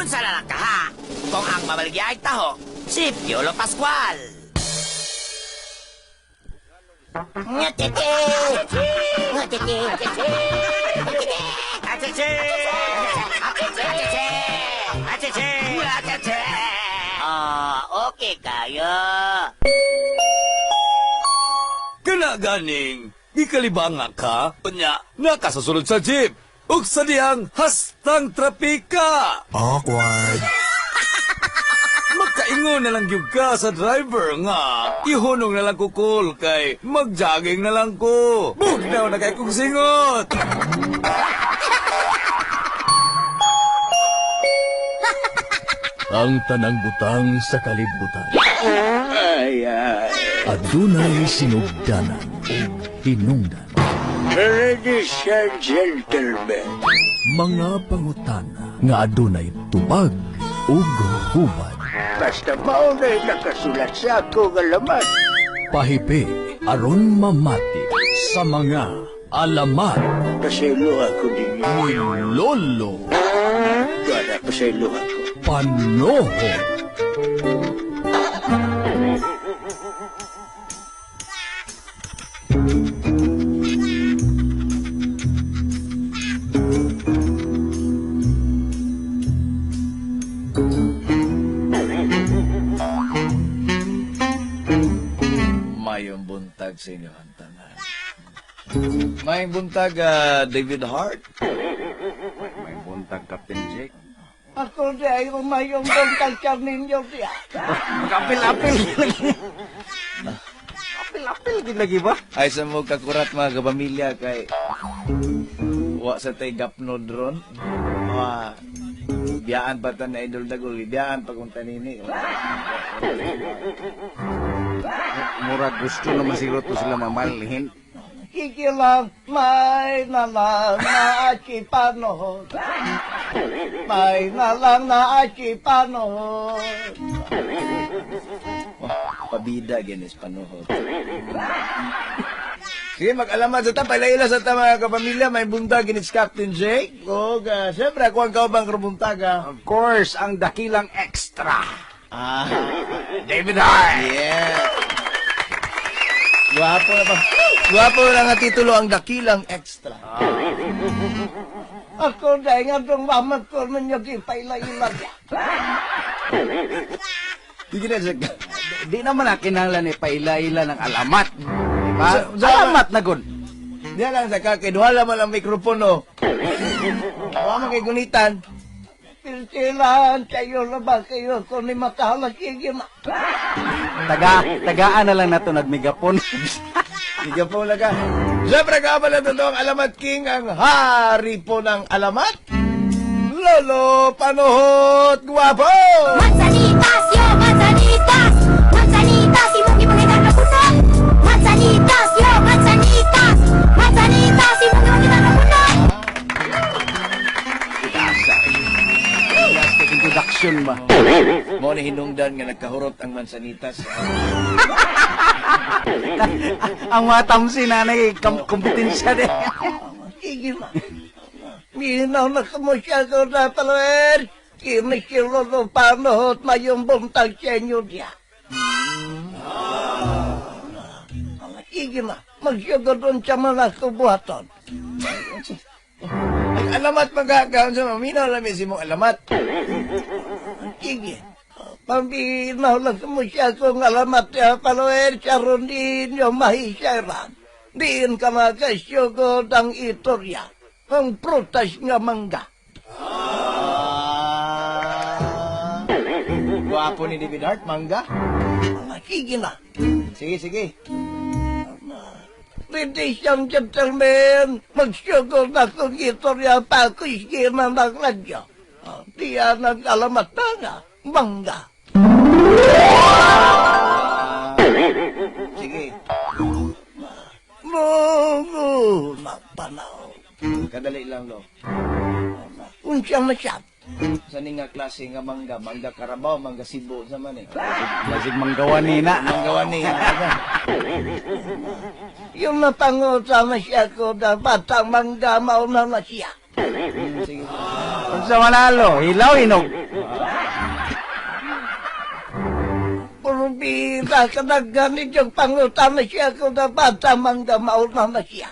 Unsa na lang kaha kung ang mabaligya ay taho, si Piolo Pascual. Ngatete! Ngatete! Ngatete! Atete! Atete! Atete! Atete! Ah, okay kayo. Kana ganing, gikalibanga ka, unya, nakasasulod sa jeep, ug sa diyang hastang trapika. Awkward. Makaingon na lang gyud ka sa driver nga, ihunong na lang kukul kay magjogging na lang ko. Bugnaw na kay kong singot. Ang tanang butang sa kalibutan. Adunay sinugdanan ug hinungdan. Ladies and gentlemen, Mga pangutana nga adunay tubag ug hubad. Basta maunay nakasulat sa ako nga laman. Pahipi aron mamati sa mga alamat Pasaylo ako ninyo. ni Lolo Gara, pasaylo ako. Panoho. Mayong buntag sa inyo ang tanan. Mayong buntag, David Hart. May buntag, Captain Jake. Ako di ay umayong buntag siya ninyo diya. Apil-apil. Apil-apil gid lagi ba? Ay sa mo kakurat mga kapamilya kay wa sa tay gapnod ron. Wa biyaan pa ta na idol dagol, biyaan pa kung tanini. Murag gusto naman siguro to sila mamalhin. Sige lang, may na lang na achipanot. May na lang na achipanot. Oh, pabida ginis panuhot. Sige, mag-alamat sa ta, pailaila sa ta mga kapamilya, may buntag ginis Captain Jake. O, syempre, ako ang kaubang karubuntag. Of course, ang dakilang extra. Ah, David Hart! Yeah. Gwapo na pa. Gwapo na nga titulo ang dakilang extra. Ako di ay nga itong mamat ko ninyo gipaila-ila diya. Sige na, Jack. Di naman na kinahanglan ni paila-ila ng alamat. Di ba? Sa- Alamat na gud. Diyan lang sa kay duha man ang mikropono. Wa man kay gunitan. Piltilan, kayo na ba kayo kung ni makahala sige na. Tagaan na lang nato nagmigapon. Sige po lang ka. Siyempre, kaabala totoo ang Alamat King, ang hari po ng alamat. Lolo Panohot Guwapo! Manzanitas, yo, manzanitas. Manzanitas, imong gipangita ka puno. Manzanitas, yo, manzanitas. Manzanitas, imong gipangita ka puno. Plastic introduction ba? Mo ni hinungdan nga nagkahurot ang mansanitas. Ang mga tamsi nanay, kompetensya din. Sige na. Minaw na kumusya ko na palawer. Kinikilo no panohot mayong buntag sa inyo diya. Sige na. Magsugod doon sa mga kubuhaton. Ang alamat magkakaon sa maminaw lang si mong alamat. Sige. Pambinaw lang kumusya ko ng alamat ya palawer. Charon din yung mahisyaran. Diin ka makasyugod ang itorya. Ang prutas nga mangga. Ah. Gwapo ni David Hart, mangga. Sige na. Sige, sige. Ladies and gentlemen, magsugod na kong istorya pa ako iskina ng radyo. Diyan ang alamat na nga, mangga. Sige. Lungo na panahon. Kadali lang, lo. Unsa na siya? Sa ni nga klase nga mangga, mangga Carabao, mangga Cebu, sa man eh. Basig manggawa nina. Manggawa ni. Yung napanguta na siya ko na batang mangga mauna na siya. Sige. Unsa manalo, hilaw hinog. Pulbira ka na ganit yung pangutana siya kung nabata mangga mauna na siya.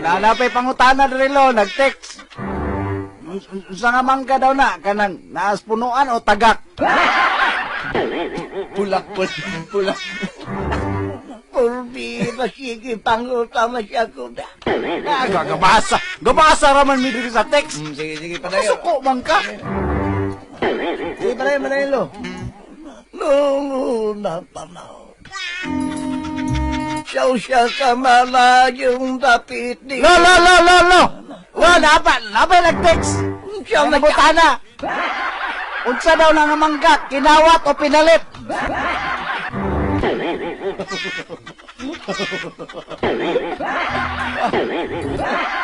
Lalapay pangutana diri lo, nag-text. Unsa nga mangga daw na kanang naas punuan o tagak? Pulak po. Pulak. Pulbira, sige, pangutana siya ko na. Ah, gabasa. Gabasa ra man mi diri sa text. Sige, sige, padayon. Suko man ka. Sige, padayon, padayon, lo. Noong unang panahon, siya siya kamalayong dapit ni... Lo, lo, lo, lo, lo. Lo, napa, napa nag-text. Siya Ang na siya. butana. Unsa daw na nga mangga, kinawat o pinalit?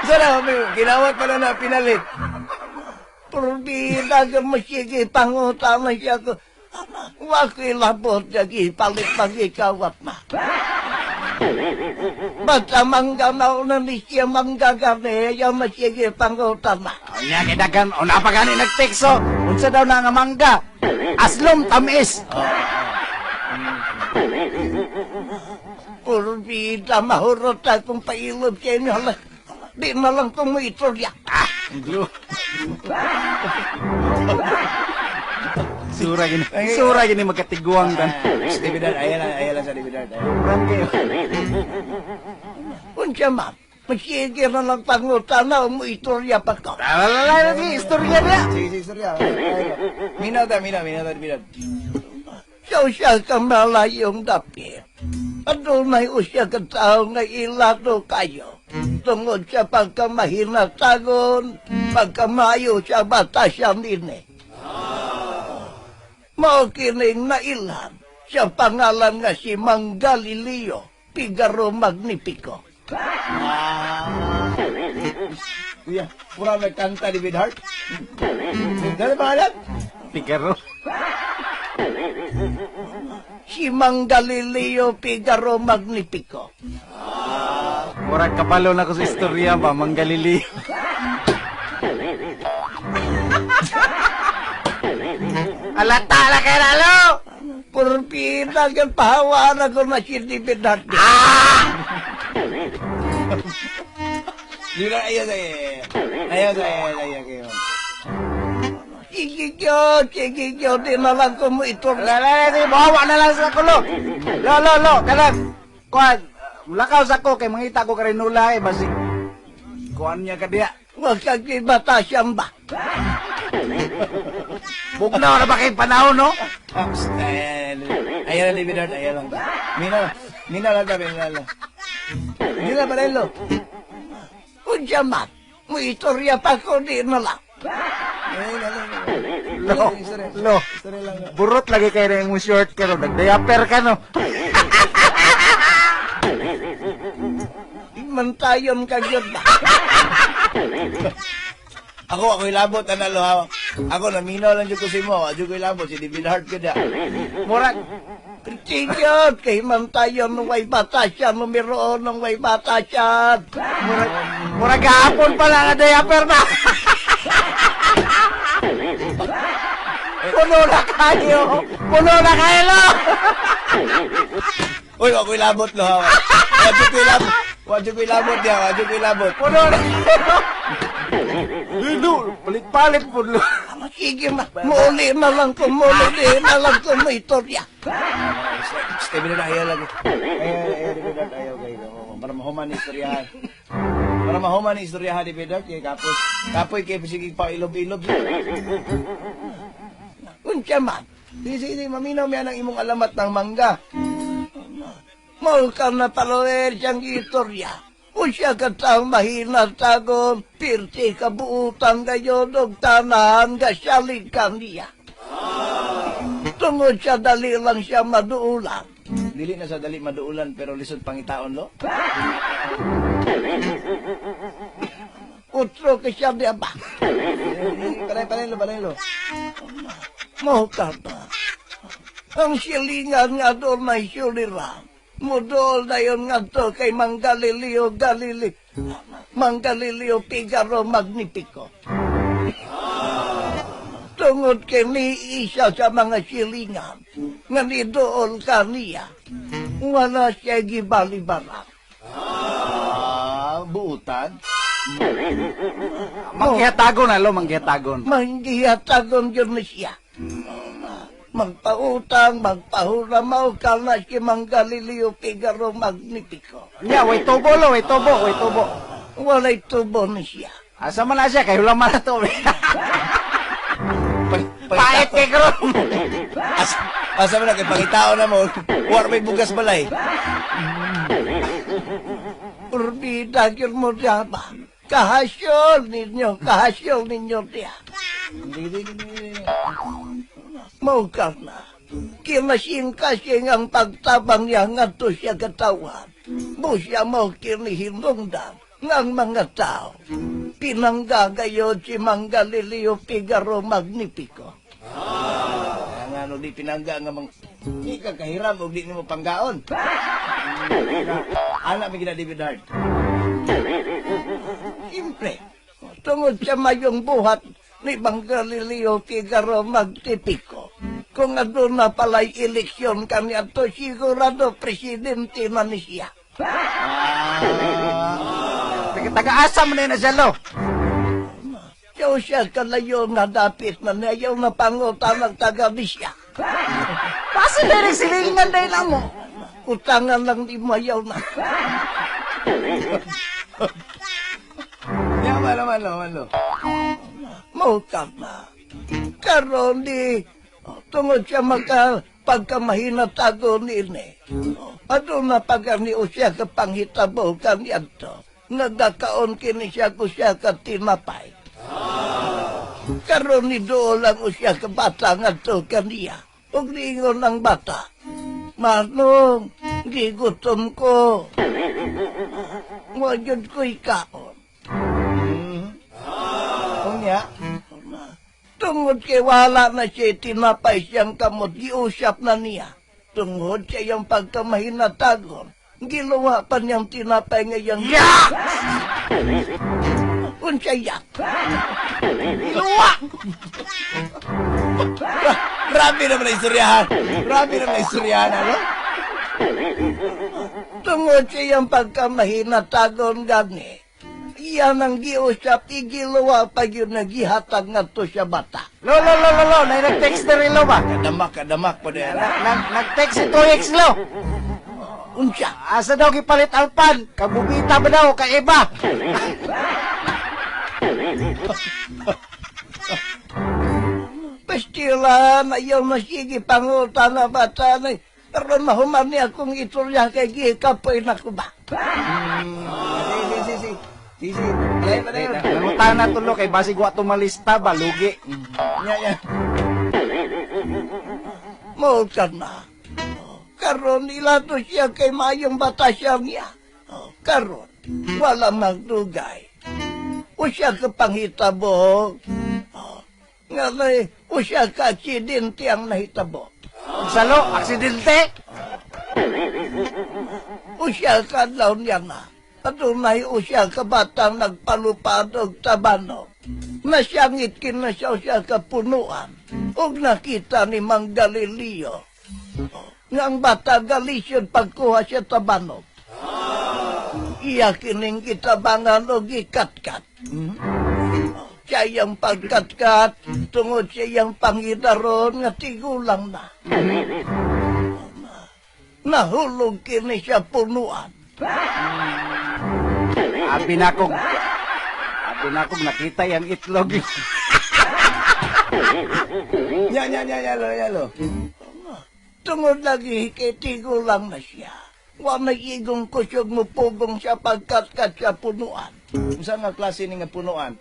Sana, may ginawat pala na pinalit. Pulbira ka masige pangutana siya ko. Wako'y labot niya ipalit pag-ikawat na. Basta mangga mauna ni siya mangga gani, ya masige pangutana. Unya kay dagan, o napa gani nag-text oh. Unsa daw na nga mangga? Aslom tamis. Pulbira mahurot akong pailob sa inyo. Hala, di na lang kumitorya. Sura gini. Sura gini magkatiguang tan. David Hart, ayan lang, ayan lang sa David Hart. Ayan. Kurang kayo. Unsa man, masige na lang pangutana, umuitorya pa ko. Lalala lagi istorya niya. Sige, sige, sorry. Ah. Minaw ta, minaw, minaw ta, David Hart. Siya siya kamalayong dapit. Adunay usya ka tao nga ilato kayo. Tungod sa pagkamahinatagon, pagkamayo sa batasan ini. Mao kining nailhan sa pangalan nga si Mang Galileo Figaro Magnifico. Kuya, pura may kanta David Hart. Dali pangalan? Pigaro. Si Mang Galileo Figaro Magnifico. Murag kabalo na ko sa istorya ba, Mang Galileo. Alata na kay lalo. Purpina kang pahawaan ako na si David Hart. David Hart, ayan, ayan, ayan. Ayan, ayan, ayan, ayan. Sige Diyos, sige Diyos, di na lang ko mo ito. Lala, lala, bawa na lang sa kulo. Lo, lo, lo, kanang kuan, mulakaw sa ko kay mangita ko karinula eh basig. Kuan niya kadiya. Huwag kang ibatasyang ba? Bugnaw na ba kay panahon no? Ah, psst, ayan, ayan, ayan lang, David Hart, ayan lang. Minaw, minaw lang, tabi, minaw lang. Hindi na pala, lo. Unsa man, muitorya pa ko, di na lang. Ayan, ayan, ayan. Lo, lo. Burot lagi kay na imong short karon, nagdiaper ka no. Di man tayon ka Diyos ba? Ako, ako ilabot, analo, ha. Ako, naminaw lang dyan ko si mo. Adyo ko ilabot, si David Hart ka da. Murag Sige Diyos, kay man tayon ng way batasyan, numero ng way batasyan. murag murag gahapon pala nga diaper ba. Puno na kayo. Puno na kayo lo. Uy, ako ilabot, lo, ha. Wadyo ko ilabot. Wadyo ko ilabot, ya. Wadyo ko ilabot. Puno na kayo. Lilo, palit-palit po lo. Sige ma, muli na lang ko, muli di na lang ko muitorya. David Hart, ayaw lagi. Ayaw, ayaw, David Hart, ayaw kayo. Para mahuman ni istoryahan. Para mahuman ni istoryahan, David Hart, kay kapoy. Kapoy, kay sige pa ilob-ilob. Unsa man, Sige, sige, sige, maminaw miya ng imong alamat ng mangga. mao ka na paloer siyang istorya. Usya ka taong mahina tagon, pirti kabuutan gayon og tanahan gasalig ka niya. Tungod sa dali lang siya maduulan. Dili na sa dali maduulan, pero lisod pangitaon, lo. Utro ka siya niya ba? Panay, panay, lo, panay, lo. Mao ka ba? Ang silingan nga doon may suliran. Mudol na yun nga to kay Mang Galileo Galilei. Mang Galileo Figaro Magnifico. Tungod kay ni isa sa mga silingan nga nidool kaniya, wala siya gibalibaran. Ah, buutan. Manggihatagon na lo, manggihatagon. Manggihatagon yun na siya. Magpautang, magpahuramaw ka na si Mang Galileo Figaro Magnifico. Nya, way tubo lo, way tubo, way tubo. Walay tubo ni siya. Asa man na siya, kay hulang man na to. Pait kay karon. Asa, asa man na kay pangitao na mo. War may bugas balay. Urbida yun mo siya ba? Kahasyol ninyo, kahasyol ninyo siya. Maukar na. Kinasing-kasing ang pagtabang niya ngadto siya katawan. Busya mo kinihinungdan ng mga tao. Pinanggagayod si Mang Galileo Figaro Magnifico. Ang ano di pinangga nga mang di ka kahiram og di nimo panggaon. Ana mi gina David Hart. Siyempre, tungod sa mayong buhat ni Mang Galileo Figaro Magnifico. Kung aduna pala'y eleksyon kami ato, sigurado presidente na ni siya. Taga-asa man na siya lo. Siya siya kalayo nga dapit na niya na pangutan ng taga siya. Basta diri silingan dahil lang mo. Utangan lang di mayaw na. Ya malo malo malo. Maukap na. Karon di, tungod siya maka pagkamahinatago ni ini. Aduna pagka ni usiya ka panghitabo kaniadto. Nagdakaon kini siya ko siya ka tinapay. Karon ni dool ang usiya ka bata ngadto kaniya. Ug niingon ang bata, "Manong, gigutom ko. Wa jud ko'y kaon." Unya, Tungod kay wala na siya tinapay siyang kamot, giusap na niya. Tungod sa iyang pagkamahinatagon, giluwa pa niyang tinapay ngayang... Ya! Unsa yak? Luwa! grabe naman ang istoryahan. Grabe naman ang istoryahan, ano? Tungod sa iyang pagkamahinatagon gani, iyan ang giusap, igiluwa pa yun na gihatag nga to siya bata. Lo, lo, lo, lo, lo. Nay nag-text na rin lo ba? Kadamak, kadamak pa din. Nag-text si 2X lo. Unsa? Asa daw gipalit alpan? Kabubita ba daw kay iba? Pastila na iyaw na sige panguta na bata na pero mahuman niya akong iturya kay gikapoy na ko ba? Si, si, si. Si, si. Alay pa na yun. Nangutan na tulo kay basig wa tumalista ba lugi. Nya, nya. Maukar na. Karon ilato siya kay mayong bata siya niya. Karon, wala magdugay. O siya ka panghitabo. Nga na o siya ka aksidente ang nahitabo. Salo, aksidente. O siya ka adlaw niya na. Adunay o siya ka batang nagpalupad og tabano. Nasyangit kin na siya o siya ka punuan. Og nakita ni Mang Galileo. Nga ang bata galisyon pagkuha siya tabanog. Iya kining kitabangan og gikatkat. Siya iyang pagkatkat, tungod siya iyang pangidaron nga tigulang na. Nahulog kini siya punuan. Abi na kong nakita yang itlog. Nya, nya, nya, nya, lo, nya, lo. Tungod lagi kay tigulang na siya. Wa may igong kusog mo pugong siya pagkatkat sa punuan. Unsa nga klase ni nga punuan?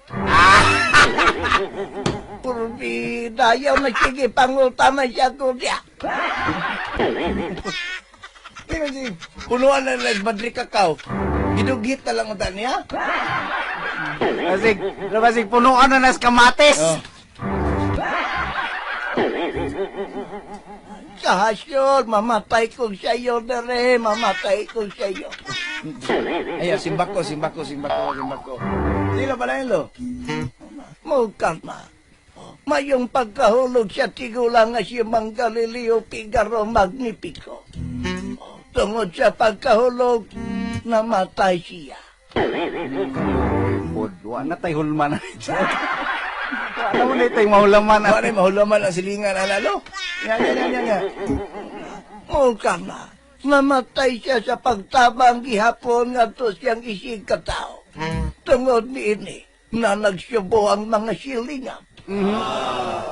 Purbi dayaw na sige pangutana siya ko niya. Di ba si punuan na lang badri kakao. Gidugit na lang unta niya. Basig, basig punuan na nas kamatis. Oh. Kahasyon, mamatay ko sa iyo dere, mamatay ko sa iyo. Ay, simbako, simbako, simbako, simbako. Sila pala yun, lo. Mukha na. Mayong pagkahulog sa tigulang nga si Mang Galileo Figaro Magnifico. Tungod sa pagkahulog, namatay siya. Pod, wa na tay hulman. Wa na mo na tay mahulaman. Wa na mahulaman ang silingan ana lo. Nya nya nya nya nya. O ka na, namatay siya sa pagtabang gihapon ngadto siyang isig katao. Tungod niini, na nagsubo ang mga silingan.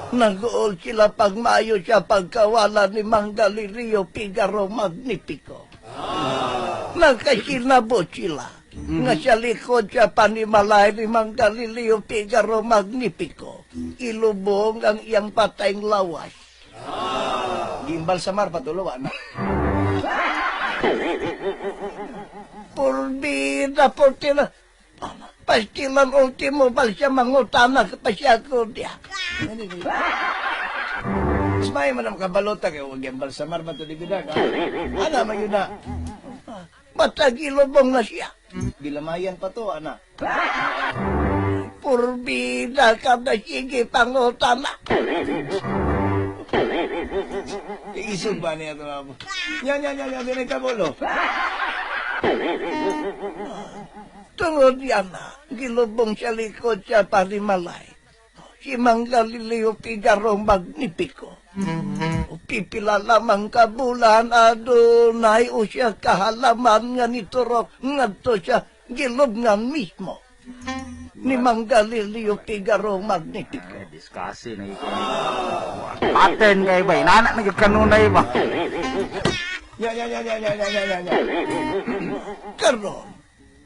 Nag-uol sila pagmayo sa pagkawala ni Mang Galileo Figaro Magnifico. Nagkasinabot sila nga sa likod sa panimalay ni Mang Galileo Figaro Magnifico, ilubong ang iyang patayng lawas. Giimbal sa mar patulo wa na. Purbida portila. Pastilan ultimo pal siya mangutana pa siya ko diya. Mas may man ang kabalota kay wa giimbal sa mar man to di bidag. Ana man yun na. Matag ilubong na siya. Gilamayan pa to ana. Purbida ka na sige pangutana. Iisog ba niya ito nga po? Nya nya nya nya dinay kabolo. Tungod yan na, gilubong sa likod sa panimalay. Si Mang Galileo Figaro Magnifico. O pipila lamang ka bulan adunay o siya kahalaman nga niturok ngadto siya gilubngan mismo ni Mang Galileo Figaro Magnifico. Diskasi na ikaw. Pattern kay ba? Inana na gyud kanunay ba? Nya nya nya nya nya nya nya nya. Karon,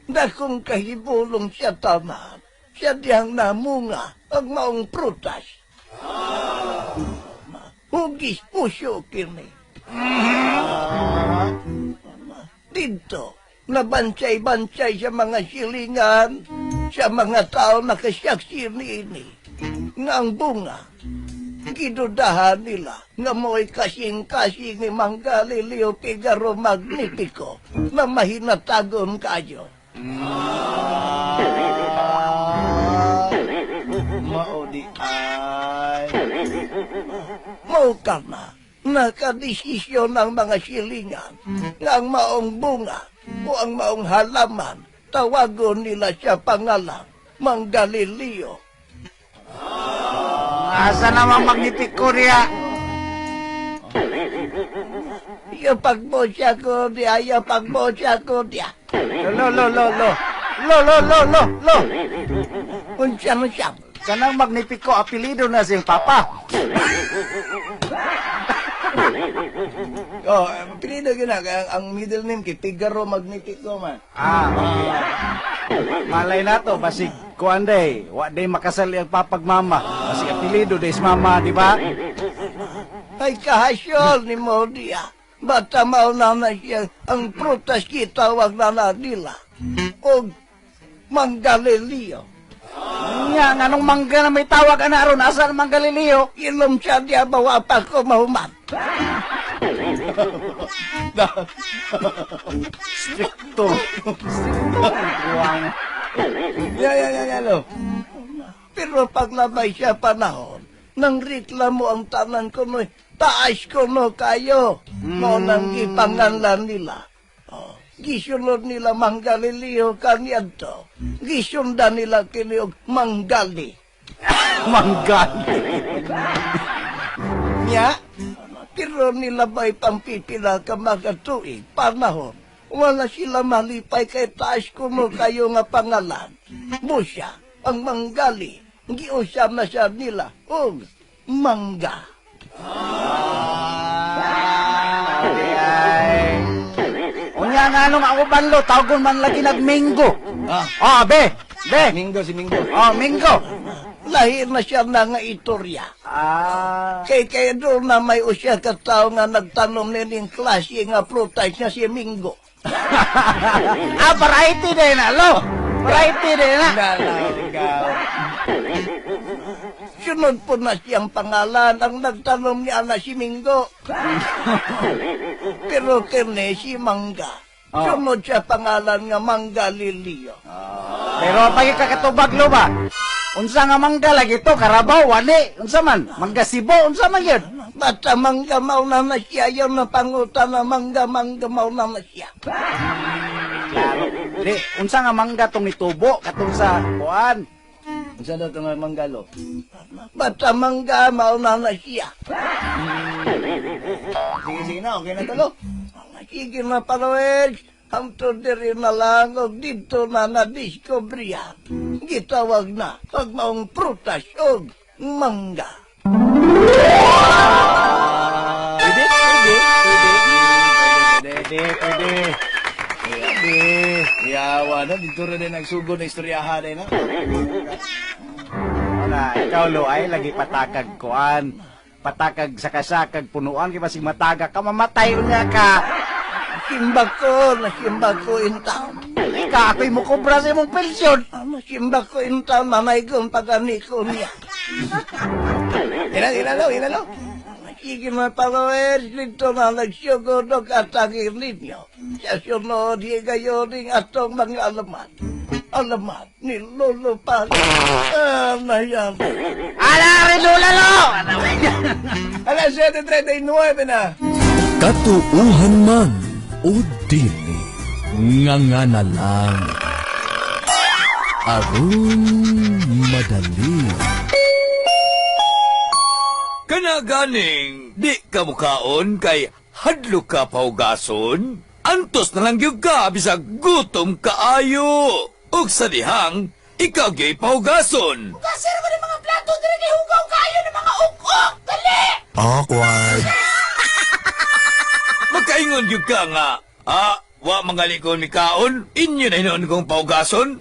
dakong kahibulong siya tanan, siya diyang namunga ang maong prutas. Hugis puso kini. Dito, nabansay-bansay sa mga silingan, sa mga tao nakasaksi niini, nga ang bunga, gidudahan nila nga mo'y kasing-kasing ni Mang Galileo Figaro Magnifico na mahinatagon kayo. Mao di ay. Mao ka na, nakadesisyon ng mga silingan nga ang maong bunga o ang maong halaman, tawagon nila siya pangalan, Mang Galileo. Asa naman Magnifico niya? Iyo pagbosya ko diya, iyo pagbosya ko diya. Lo lo lo lo. Lo lo lo lo lo. Unsa man siya? Kanang Magnifico apelyido na siyang papa. Oh, pilido gyud na kay ang middle name kay Figaro Magnifico man. Ah, okay. Malay na to, basig kuan day, wa day makasal ang papag mama. Basig apelyido day is mama, di ba? Ay kahasyol ni mo diya. Bata mao na na siya ang prutas kitawag na na nila. Og Mang Galileo. Nya, nganong mangga na may tawag ana aron asa ang Mang Galileo? Ilom siya diya bawa pa ko mahuman. Stricto. Stricto. Guwang. Nya nya nya nya lo. Pero paglabay siya panahon, nang reklamo ang tanan ko no, taas ko no kayo. Mo nang gipanganlan nila. Oh, gisunod nila Mang Galileo kaniadto. Gisundan nila kini og Manggali. Manggali. Nya. Pero nilabay pampipila ka mga tuig, panahon. Wala sila malipay kay taas kuno kayo nga pangalan. Busya, ang Manggali, giusam na siya nila, og Mangga. Ah, ay. Unya nga nung ako banlo, tawagon man lagi nagminggo. Ah. Ah, be. Be. Minggo si Minggo. Oh, minggo. Lahi na siya na nga itorya. Ah. Kay kay doon na may usya ka tao nga nagtanom nining klase nga prutas nga si Minggo. Ah, variety din na, lo. Variety din na. Na na ikaw. Sunod po na siyang pangalan ang nagtanom niya na si Minggo. Pero kini si Mangga. Oh. Sunod siya pangalan nga Mangga Lilio. Pero pag kakatubag lo ba? Unsa nga mangga lagi to karabaw wali unsa man mangga sibo unsa man yun? Basta mangga mao na na siya, yun na pangutan na mangga, mangga mao na na siya. Klaro. Di, unsa nga mangga tong nitubo katong sa kuan? Unsa daw itong mangga, lo? Basta mangga mao na na siya. Sige, sige na, okay na to, lo. Sige na followers, hangtod diri na lang og dito na nadiskubriya. Gitawag na pag maong prutas og mangga. Pwede, pwede, pwede. Pwede, Pwede, pwede. pwede. Yawa na, dito rin din nagsugod na istoryahan eh, na. Wala, ikaw lo ay lagi patakag kuan. Patakag sa kasakag punuan kay basig mataga ka mamatay nga ka. Simba ko, nasimba ko in town. Ika ako'y mukobra sa imong pensyon. Nasimba ko in town, mamay kong pag-aniko niya. Ina, ina, lo, ina, lo. Sige na followers, dito na nagsugod og atangin ninyo. Sa sunod, higayon ning atong mga alamat. Alamat ni Lolo Pag. Ah, nayan. Ala, rinula lo! Alas 7:39 na. Katuuhan man o dili, nga nga na lang. Aron madali. Kana ganing di ka mukaon kay hadlo ka paugason. Antos na lang gyud ka bisag gutom kaayo. Ug sa dihang ikaw gyud paugason. Kasir ko ng mga plato diri kay hugaw kayo ng mga uk-uk. Dali! Awkward. Makaingon gyud ka nga, ah, wa mangali ko mikaon, inyo na hinuon kong paugason.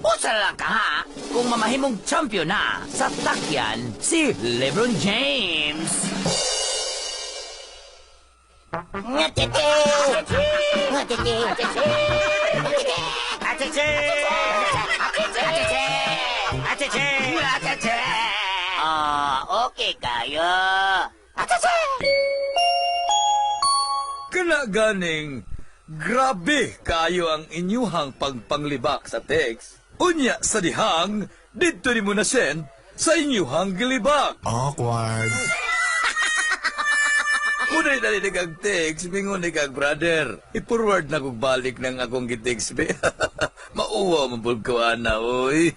Usa na lang ka ha kung mamahimong champion na sa takyan si LeBron James. Ngatete! Ngatete! Atete! Atete! Atete! Atete! Ah, okay kayo. Atete! Kana ganing grabe kaayo ang inyuhang pagpanglibak sa text. Unya sa dihang didto nimo na send sa inyuhang gilibak. Awkward. Unay dali ni kag text, mingon ni kag brother. I-forward na kog balik ng akong gitext be. Mauwa man pud ko ana oy.